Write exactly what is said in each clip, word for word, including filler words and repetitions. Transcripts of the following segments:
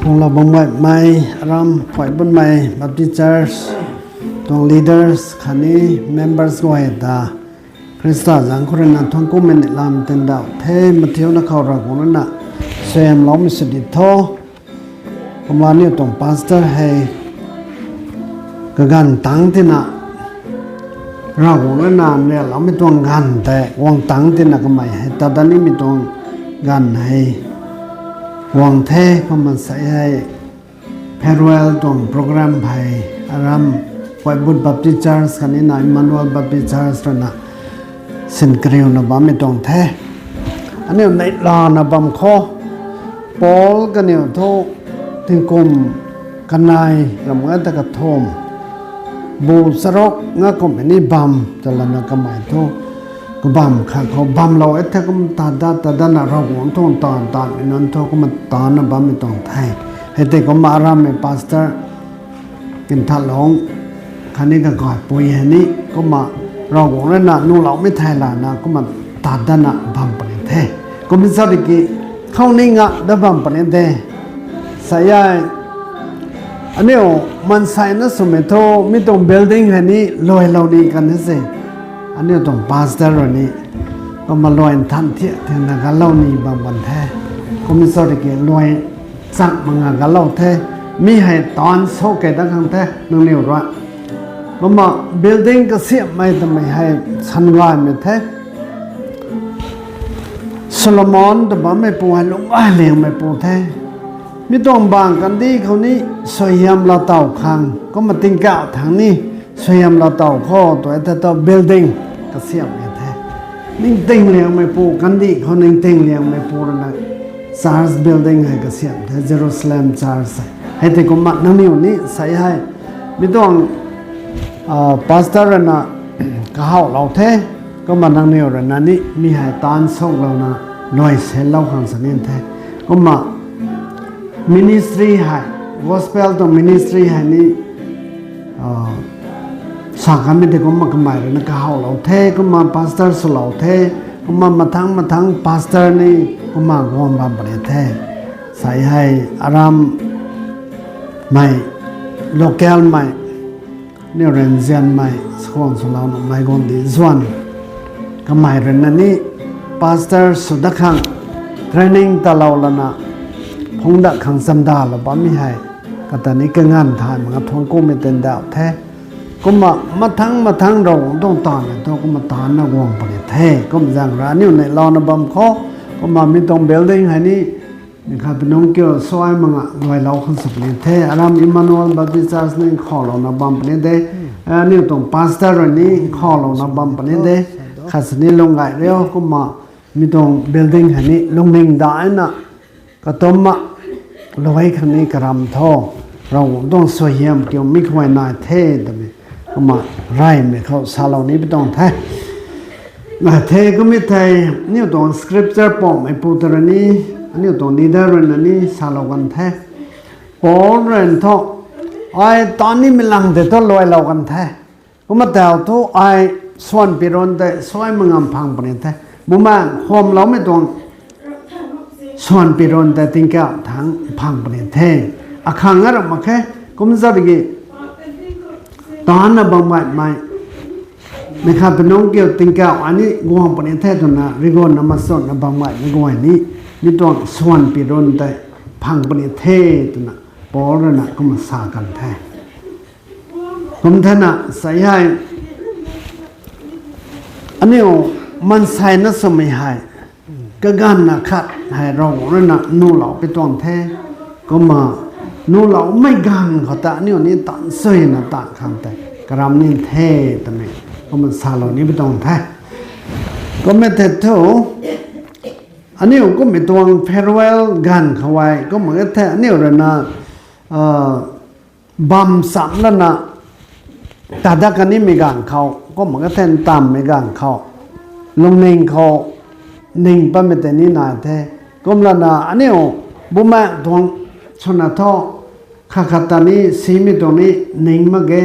Lunglau bam gaymei, aram phuai bunmei Baptist Church tuang leaders khatni members guay ta Khrista zaeng khou rui na thuancku mei ni lam tindauh the. Mathiuna khou Ravguangc rui na suaihiamloumei sw di tho. Kumna aniu tuang pastor hei kaganv tangc tina Ravguangc rui na nriakloumei tuang ganv tei guang tangc tina kamei hei tat dat nimei tuang ganv hei guang the. Kumna sei hei farewell tuang program hei aram Koibut Baptist Church khatni na Emmanuel Baptist Church rui na sin kariuna bammei tuang the. Aniu neihlana bam khou Paul kaniw thu tingkum kanei ram ngai ta kathumh, bu charuk nga kumhmei ni bam twlana kamei thu kabamv khat khou bamlou e the. Kumna tat dat tat datna Ravguangc tuang taanv taanvmei nunc thu kumna taanna bammei tuang the. Hei tei kumna arammei pastor Kinthatlung khatni kakaipui hei ni kumna Ravguangc rui na nuhloumei thei lana kumna tat datna bam puni the. Kumna sa tiki khou ni nga dat bam puni de. Sei hei aniu maansei na swmei thu mi tuang building hei ni luailou ni kan the se. Aniu tuang pastor rui ni kumna luai nthan thiak thiakna galou ni bam kan the. Kumna sa tiki luai chang mak nga galou the. Mi hei taanv sw kei dat khang the nangniw rui. Kumna building kasiamhmei twmei hei san gaymei the. Solomon tw bammeipu hei lungc gay liangmeipu the. Mi tuang bang kandih khou ni suaihiam laa taw khang kumna tingkauh thangc ni suaihiam laa taw khou tu e the tu building kasiamhmei the. Ningting liangmeipu kandih khou ningting liangmeipu rui na church building hei kasiamh the, Jerusalem church hei. Hei tei kumna nangniw ni sei hei mi tuang pastor rui na kahawlou the. Kumna nangniw rui na ni mi hei taanv suklouna luai senlou khang sa ni the. Kumna ministry hei, gospel tuang ministry hei ni sa kanmei tei kumna kamei rui na kahawlou the. Kumna pastor swlou the. Kumna mathangc mathangc pastor ni kumna guang bam puni the. Sei hei arammei, localmei, aniu rui nzianmei sakhwang swlou nuhmei guang di zuan kamei rui na ni pastor sw dat khang training talou lana phungc dat khang chamdalou bammei hei kata ni kanganv thay mak nga thuanckumei tindauh the. Kumna mathangc mathangc Ravguangc tuang taanv hei thu kumna taanna guang puni the. Kumna zaeng rui aniu neihlouna bam khou kumna mi tuang building hei ni nikhat pi nungc kiu suai mak nga luailou khang sw puni the. Aram Emmanuel Baptist Church ni nkhavlouna bam puni de. Aniu tuang pastor rui ni nkhavlouna bam puni de. Khat sini lung gay riu kumna mi tuang building hei ni lungning daina katumna luai khang ni karam tho. Ravguangc tuang suaihiam kiu mi khou nai the twmei kumna reymei khou salou ni pi tuang the. Nai the kummei thei aniu tuang scripture pameipu ta rui ni, aniu tuang leader rui na ni salou kan the. Paul rui thu, ai taanv nimei lang tei thu luailou kan the. Kumna tau thu ai swan pirun tei suai mak ngam phang puni the. Bumaengh khwamloumei tuang swan pirun tei tingkauh thangc phang puni the. Akhang a ram mak khe, kumna zat ki taanna bam gaymei, nikhat pi nungc kiu tingkauh ai ni guang puni the twna rigunna machunna bam gaymei guay ni, mi tuang swan pirun tei phang puni the twna Paul rui na kumna sa kan the. Kum thena sei hei aniu maansei na swmei hei kaganvna khat hei Ravguangc rui na nuhlou pi tuang the. Kumna nuhloumei ganv khou ta aniu ni taanv suina taanv khang tei karam ni the twmei kumna salou ni pi tuang the. Kummei thei thu aniu kummei tuang farewell ganv khou e kumna e the aniu rui na bam chamc lana tat dat kanimei ganv khou kumna e the ntammei ganv khou lungning khou ning patmei tei ni nai the. Kumlana aniu bumaengh tuang swna thu khat khat ta ni simei tuang ni ning mak ge,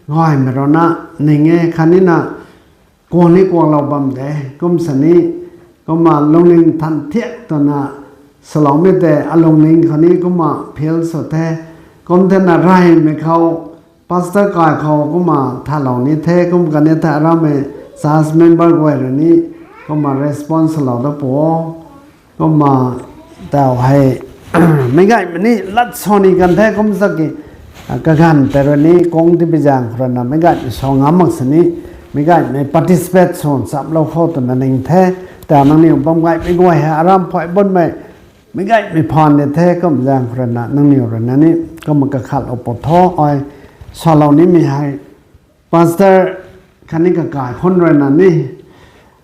gaymei rui na ning e khatni na kuang ni kuanglou bam de. Kum sa ni kumna lungning than thiak twna swloumei tei alungning khou ni kumna feel sw the. Kum thena reymei khou, pastor kai khou kumna thalou ni the, kum kani the arammei church member guay rui ni kumna response swlou dat pu o. Kumna taw hei meic gaymei ni lat sa ni kan the, kum zaki kaganv tei rui ni kung tibi zaeng khou rui na meic gaymei sa ngam mak sini, meic gaymei participate sw chamlou khou twna ning the. Taw nangniw bam gaymei guay hei aram phuai bunmei, meic gaymei phaan ni the, kum zaeng khou rui na nangniw rui na ni kumna kakhatlou pu tho ai salou nimei hei. Pastor khatni kakai khun rui na ni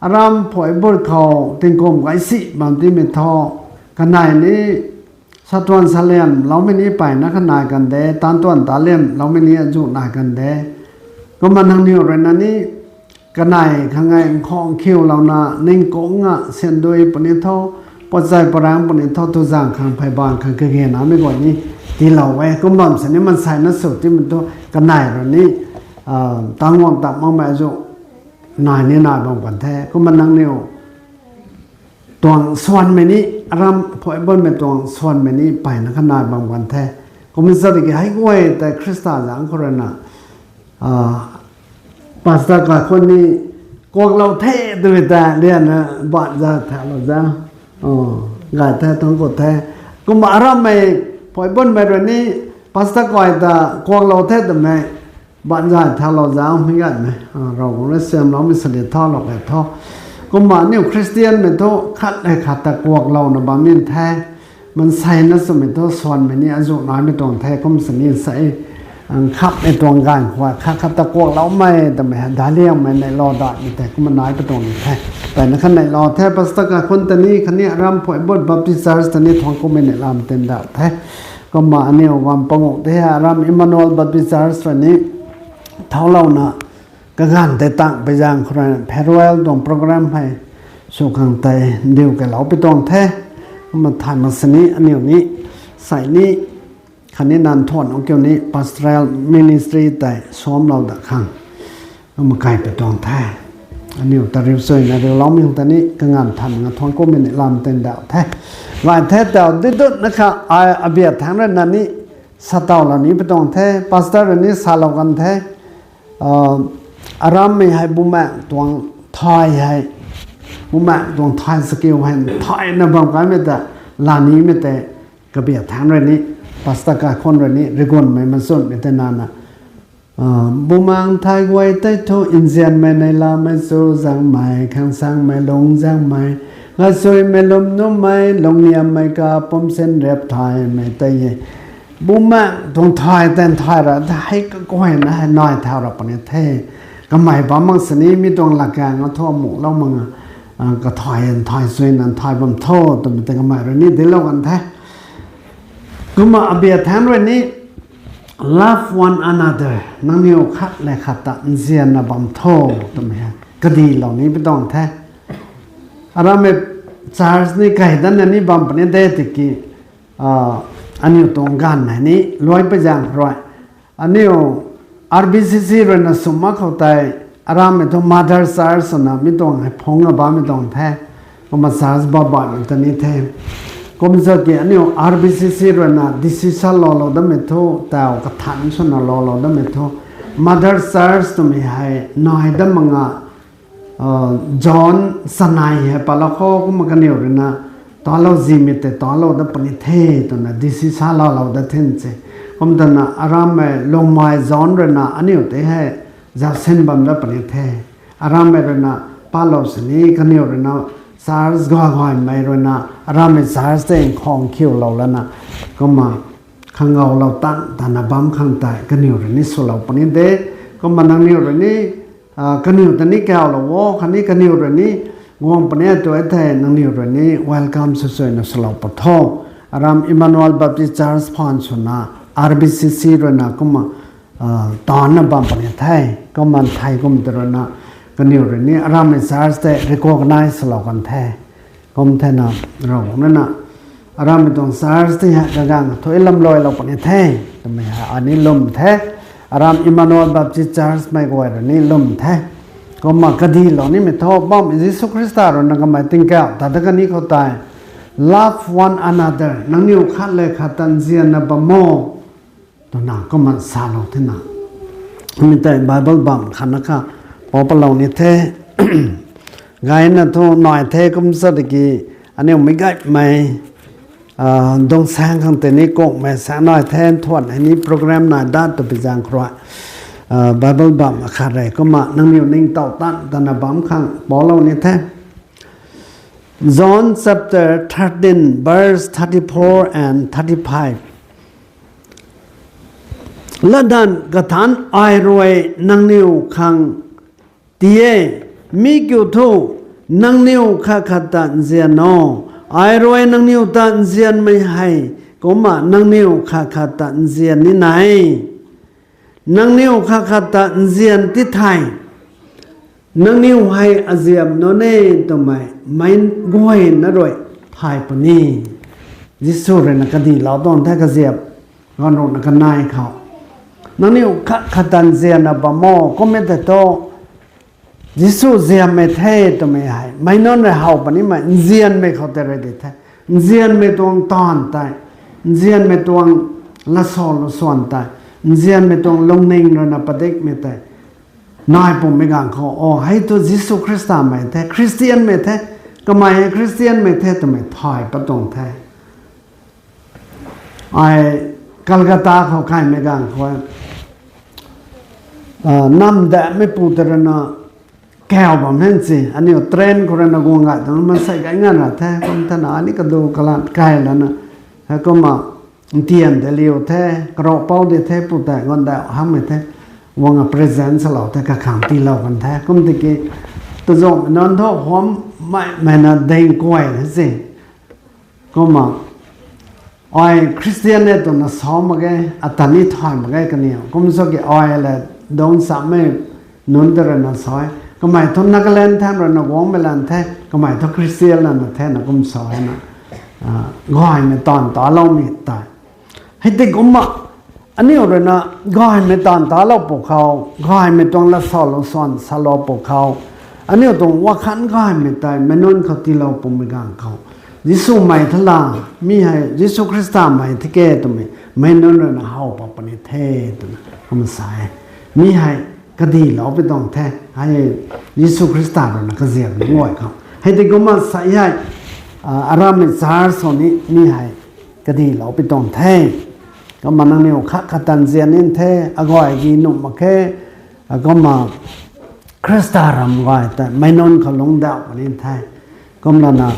aram phuai but khou tingkum kaisi bam timei thu, kanei ni satuan saliamloumei ni mpeyna kha nai kan de, taanc tuan taliamloumei ni azuh nai kan de. Kumna nangniw rui na ni kanei khang e nkhang khiulouna ning kung a syandui puni tho, pochai parang puni tho, tuzang khang phey bang khang kagenamei guay ni tiilou e. Kum bam sini maansei na sw timei thu kanei rui ni tangc guang tat makmei azuh nai ni nai bam kan the. Kumna nangniw tuang swanmei ni, aram phuai bunmei tuang swanmei ni mpeyna kha nai bam kan the. Kumna zat ki hei guay tei Khrista zaeng khou rui na pastor kai khun ni kuaklou the twmei ta lianna ban za thalou za, gay the, thangc khou the. Kumna arammei phuai bunmei rui ni pastor kai ta kuaklou the twmei ban zay thalou za mei gaymei, Ravguangc rui siamloumei sali thalou key tho. Kumna aniu Khristianmei thu khat hei khat ta kuaklouna bam ni the. Maansei na swmei thu swanmei ni azuh naimei tuang the, kum sini sa e. Nkhamhmei tuang ganv khou khat khat ta kuakloumei twmei hei daic liangmei neihlou datmei tei kumna nai pu tuang ni the. Mpeyna kha neihlou the, pastor kai khun ta ni khatni aram phuai but Baptist Church ta ni thuangc kummei neihlam tin dauh the. Kumna aniu guam panguh tei hei aram Emmanuel Baptist Church rui ni thauclouna kaganv tei tang pei zaeng khou rui farewell tuang program hei sw khang tei ndiu keylou pi tuang the. Kumna thay mak sini aniu ni sei ni khatni nan thuan o kiu ni pastoral ministry tei suamclou dat khang kumna kai pi tuang the. Aniu ta riu suina riuloumei ta ni kaganv than nga thuangc kummei neihlam tin dauh the. Gay the taw di dutna kha ai abia thaengc rui na ni satawlou ni pi tuang the, pastor rui ni salou kan the. Arammei hei bumaengc tuang thay hei, bumaengc tuang thay sakiu hei nthayna bam kaimei ta laa nimei tei kabia thaengc rui ni, pastor kai khun rui ni rigunmei machunmei tei nana bumaengc thay guay tei thu nzianmei neihlamei chu zaengmei, khang sangmei lung zaengmei, gaysuimei lwm numei, lungniammei kapumc sin riap thaymei tei e. Bumaengc tuang thay tei nthai ra hei kaguayna hei nai thau ra puni the. Kamei bam mak sini mi tuang latkaeng a thu amuhlou mak a, kathay nthai suina nthai bam tho twmei tei kamei rui ni dinclou kan the. Kumna abia thaengc rui ni love one another, nangniw khat le khat ta nzianna bam tho twmei hei kadilou ni pi tuang the. Arammei church ni kai datna ni bam puni de tiki, aniu tuang ganv hei ni luai pei zaeng rui aniu R B C C rui na sw mak khou tei arammei thu mother church swna mi tuang hei phungc a bammei tuang the. Kumna church babaihmei ta ni the. Kum zat ki aniu R B C C rui na decision loulou datmei thu, taw kathanc swna loulou datmei thu, mother church twmei hei nai dat mak a, zone chanei hei patlou khou kumna kaniw rui na talou zimei tei talou dat puni the twna decision loulou dat the se. Kum twna arammei Lungmei zone rui na aniu tei hei zaucsin bam dat puni the. Arammei rui na patlou sini kaniw rui na church gaymei rui na arammei church tei nkhang khiulou lana kumna khanggawlou tan tana bam khang tei kaniw rui ni swlou puni de. Kumna nangniw rui ni kaniw ta ni kaulou o khatni kaniw rui ni guang puni tu e thei nangniw rui ni welcome swsuina swlou pu tho. Aram Emmanuel Baptist Church phaan swna R B C C rui na kumna taanna bam puni the. Kumna thei kum tei rui na kaniw rui ni arammei church tei recognize swlou kan the. Kum thena Ravguangc rui na arammei tuang church tei hei kaganv kathuic lamluailou puni the twmei hei ai ni lwm the. Aram Emmanuel Baptist Church mei guay rui ni lwm the. Kumna kadilou nimei thu bammei Jisu Khrista rui na kamei tingkauh ta dat kani khou tei Love one another. Nangniw khat le khat ta nzianna bam o, twna kumna salou thena. Mi tei Bible bam khatna kha pou palou ni the. Gayna thu nai the kum sa tiki, aniu meic gaymei, dungsaeng khang tei ni kungmei sa nai the, nthuan hei ni program nai dat tw pi zaeng khou rui, Bible bam khat rui kumna nangniw ningtow tan tana bam khang poulou ni the. John chapter thirteen, verse thirty-four and thirty-five. Latdanv kathanc ai rui nangniw khang tii e, mi kiu thu, nangniw khat khat ta nzian o. Ai rui nangniw ta nzianmei hei, kumna nangniw khat khat ta nzian ni nai. Nangniw khat khat ta nzian ti thei, nangniw hei aziap nunc e twmei meic guayna rui thay puni. Jisu rui na kadilou tuang the kaziap, ganv ruhna kanei khou. Nangniw khat khat ta nzianna bam o, kum e tei thu, Jisu ziammei the twmei hei meic nunc rui how punimei, nzianmei khou tei rui di the. Nzianmei tuang taanv tei, nzianmei tuang latsa latsuan tei, nzianmei tuang lungning rui na padikmei tei nai pumei ganv khou, o, hei thu Jisu Khristamei the, Khristianmei the, kamei hei Khristianmei the twmei thay pat tuang the. Ai Calcutta khou kaimei ganv khou, namdamei pu tei rui na kau bam hen si, aniu train khou rui na guang gay tang maansei gay ngan ra the, kum thena ni kadu kalat kai lana, heikumna ntian tei liu the, karopou di the, pu tei guang dau hamhmei the, guang a present salou the, kakhang tiilou kan the, kum tiki, tazanmei nunc thu huam mei, mei na ding kuay the si. Kumna, ai Khristian e twna sa mak ge, ata ni thay mak ge kaniw. Kum sa ki ai le dungc samei nunc tei rui na sa e. Kamei thu Nagaland thang rui na guangmei lan the, kamei thu Khristian lana the na kum sa e na. Gaymei taanv taloumei tei. Hei tei kumna, aniu rui na gaymei taanv talou pwkhou, gaymei tuang latsa latsuan salou pwkhou, aniu tuang wakhan gaymei tei meic nunc khou tiilou pumei ganv khou, Jisumei thala, mi hei Jisu Khristamei the ke twmei meic nunc rui na how pat puni the twna kum sa e. Mi hei kadilou pi tuang the, hei Jisu Khrista rui na kaziap nunc guay khou. Hei tei kumna sa hei, aramei church khou ni mi hei kadilou pi tuang the. Kumna nangniw khat khat ta nzian ni the, aguay gi nuh mak khe, kumna Khrista ram guay tei meic nunc khou lungcdauh puni the. Kumlana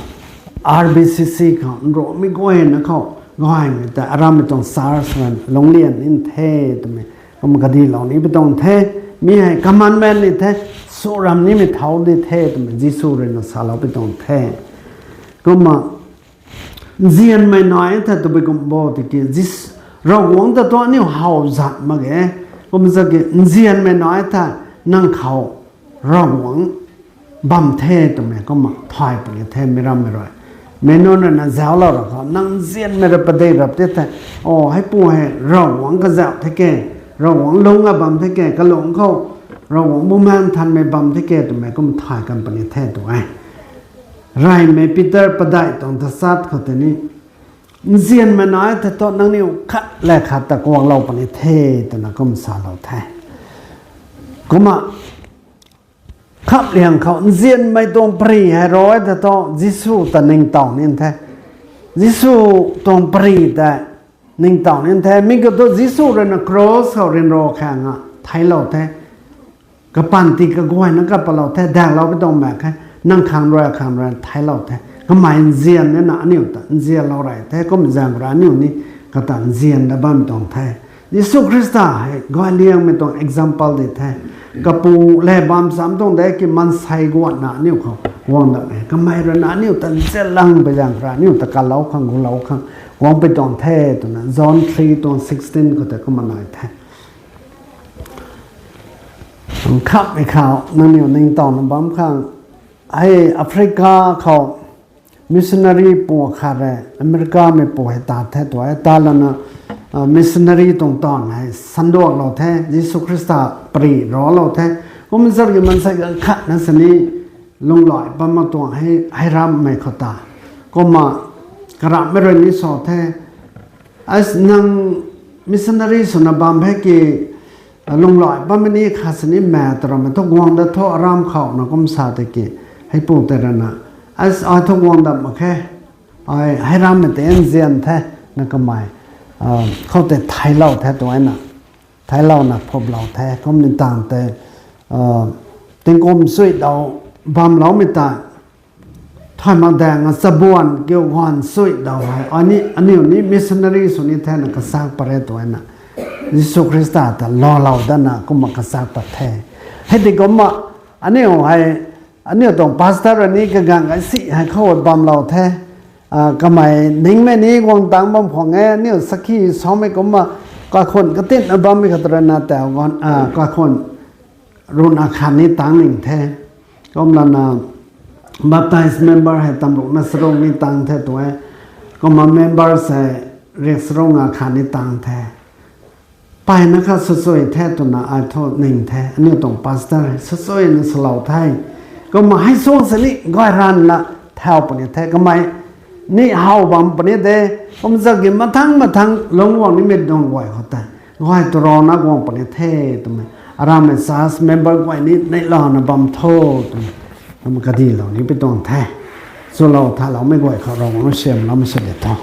R B C C khou nruhmei guayna khou gaymei tei aramei tuang church rui lunglian ni the twmei kumna kadilou ni pi tuang the. Mi hei commandment ni the, suram nimei thau di the twmei Jisu rui na salou pi tuang the. Kumna nzianmei nai the twpui kum bo tiki, Jis-, Ravguangc ta thu aniu how zat mak ge. Kum sa ki nzianmei nai the, nang khou Ravguangc bam the twmei kumna thay puni the meic rammei rui. Meic nunc rui na zauclou ra khou, nang nzianmei rui padik rap ti the, o, heipu hei Ravguangc kazauh the ke, Ravguangc lungc a bam the ke, kalung khou Ravguangc Bumaengh Nthanmei bam the ke twmei kum thay kan puni the tw e. Reymei Peter padeih tuang tachat khou tei ni, nzianmei nai the thu nangniw khat le khat ta kuaklou puni the twna kum salou the. Kumna khamhliang khou nzianmei tuang pary hei rui the thu Jisu ta ningtow ni the. Jisu tuang pary tei ningtow ni the. Mi kiu thu Jisu rui na cross khou ryanra khang a theiclou the. Kapanty kaguayna kapalou the, daklou pi tuang mak khe, nang khang rui, khang rui theiclou the. Kamei nzian nina aniu ta nzianlou rey the, kum zaeng rui aniu ni kata nzian da bam tuang the. Jisu Khrista hei gayliangmei tuang example di the. Kapu le bam cham tuang de ki maansei guatna aniu khou guang dat e. Kamei rui na aniu ta nzianlang pi zaeng rui aniu ta kalou khang, gulou khang guang pi tuang the twna John three tuang sixteen khou tei kumna nai the. Khamhmei khou nangniw ningtowna bam khang, hei Africa khou missionary pu khat rui Americamei pu hei tat the tw e, ta lana, missionary tuang taanv hei sanduaklou the, Jisu Khrista pary raclou the. Kum zat ki maansei ganv khatna sini lunghlaic pat mak tuang hei, hei rammei khou ta. Kumna karamhmei rui ni sa the. As nang missionary swna bam hei ki, lunglai bammei ni khat sini mei ta rammei thu guang da thu aram khou na kum sa tei ki, hei pu tei rana, as ai thu guang dam mak khe, ai hei rammei tei nzian the, na kamei, khou tei theilou the tu na, theilouna phuplou the, kum ni tang tei, tingkum sui dau bamloumei ta, thay mak daeng a chabuan kiu guan sui dau hei, aniu ni missionary sw ni the na kachak pat re tu na, Jisu Khrista ta loulou dana kumna kachak pat the. Hei tei kumna, aniu hei, aniu tuang pastor ni kaganv gay si hei khou bamlou the. Kamei ningmei ni guang tang bam khwang e, aniu sakhi samei kumna, kaikhun katinna bammei khat rui na tau, kaikhun ruhna khat ni tang ning the. Kumlana baptize member hei tamrukna charuk ni tang the tu e. Kumna member hei riak charuk nga khat ni tang the. Mpeyna kha swchui the twna ai thu ning the, aniu tuang pastor hei swchuina swlou the. Kumna hei suang sini gay ranvna thau puni the, kamei ni how bam puni de, kumzak ki mathang mathang lungc guang nimei tuang guay khou tei, gay tu rana guang puni the twmei, aramei church member guay ni neihlouna bam tho twmei, kumna kadilou ni pi tuang the. Chulou thaloumei guay khou Ravguangc siamloumei sw di tho.